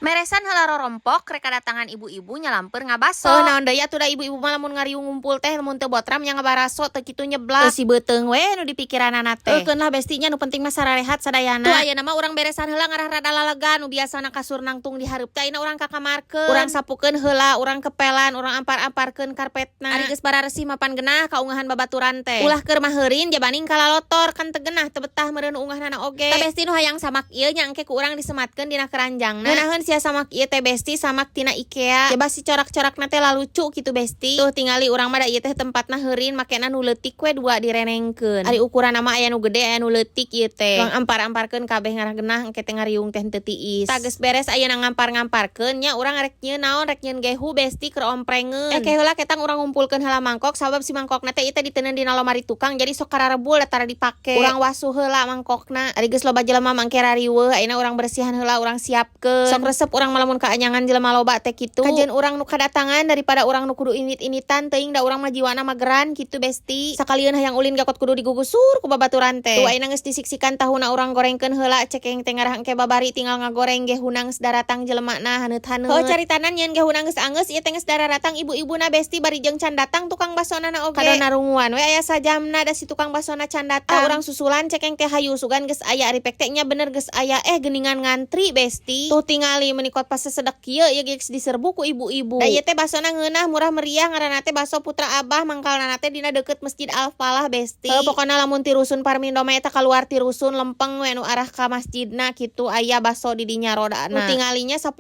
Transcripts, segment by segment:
Meresan heula rorompok, rek kadatangan ibu-ibu nyalamper ngabaso. Oh, naon deui atuh, da ibu-ibu mah lamun ngariung ngumpul teh lamun teu botram nya ngabaraso, teu kitu nyeblak. Si beuteung we nu dipikiranana teh. Keun lah, Besti nya, nu penting mah sararehat sadayana. Tuh, ayeuna mah urang beresan heula, ngarah rada lalaga. Nu biasana kasur nangtung di hareup teh ayeuna urang kakamarkeun. Urang sapukeun heula, urang kepelan, urang ampar-amparkeun karpetna. Ari geus bararesih mapan genah kaungahan babaturan teh. Ulah keur maheurin jabaning kalalotor, kan teu genah, teu betah meureun ungahnana oge. Tah, Besti, nu hayang samak ieu nya engke ku urang disematkeun dina keranjangna. Ngeunaheun sia samak ieu teh, Besti, samak tina IKEA. Coba si corak-corakna teh lucu gitu, Besti. Tuh tingali, urang mah da ieu teh tempatna heurin, makena nu leutik we dua direnengkeun. Ari ukuran mah aya nu gede, aya nu leutik ieu teh. Urang ampar-amparkeun kabeh ngarah genah engke teh ngariung teh henteu tiis. Tah, geus beres ayeuna ngampar-ngamparkeun nya, urang rek nyieun naon? Rek nyieun gehu, Besti, keur omprengeun. Eh, heula ketang urang ngumpulkeun heula mangkok, sabab si mangkokna teh ieu teh diteundeun dina lomari tukang, jadi sok kararebul tara dipake. Urang wasuh heula mangkokna. Ari geus loba jelema mangke rariweuh, ayeuna urang bersihan heula, urang siapkeun. Sok resep urang mah lamun kaanyangan jelema loba teh kitu. Kajeun urang nu kadatangan daripada urang nu kudu init-initan. Teuing da urang mah jiwana mageran kitu, Besti. Sakalian hayang ulin gakot kudu digugusur ku babaturan teh. Tuh, ayeuna geus disiksikan tahuna, urang gorengkeun heula cekeng teh ngarah engke babari tinggal ngagoreng gehuna, geus daratang jelemana haneut-haneut. Heuh, caritana nyieun gehuna geus anggeus, ieu teh geus daratang ibu-ibuna, Besti, bari jeung can datang tukang basona oge. Kadon narunguan we aya sajamna da si tukang basona can datang. Ah, urang susulan cekeng teh, hayu, sugan geus aya. Ari pek teh nya bener geus aya, eh geuningan ngantri, Besti. Tuh tingali, menikot pas sesedek kieu ieu geus diserbu ku ibu-ibu. Da ieu teh basona ngeunah, murah meriah, ngaranna teh Baso Putra Abah, mangkalna teh dina deukeut Masjid Al Falah, Besti. Heuh, pokona lamun ti rusun Parmindo mah eta kaluar ti rusun lempeng we nu arah ka masjidna kitu, aya baso di dinya rodana. Nu tingalinya 10.000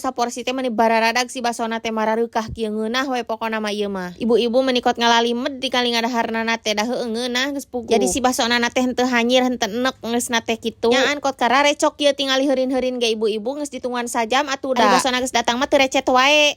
saporsi teh, meuni bararadag si basona teh, marareukah kieu, ngeunah we pokona mah ieu mah. Ibu-ibu menikot ngalalimed di kali ngadaharna teh, da heueuh ngeunah geus puguh. Jadi si basona teh henteu hanyir, henteu enek geusna teh kitu. Nyaan kot kararecok kieu tingali heurin-heurin ge ibu-ibu geus ditungguan sajam atuh da. Ari basona geus datang mah teu recet wae.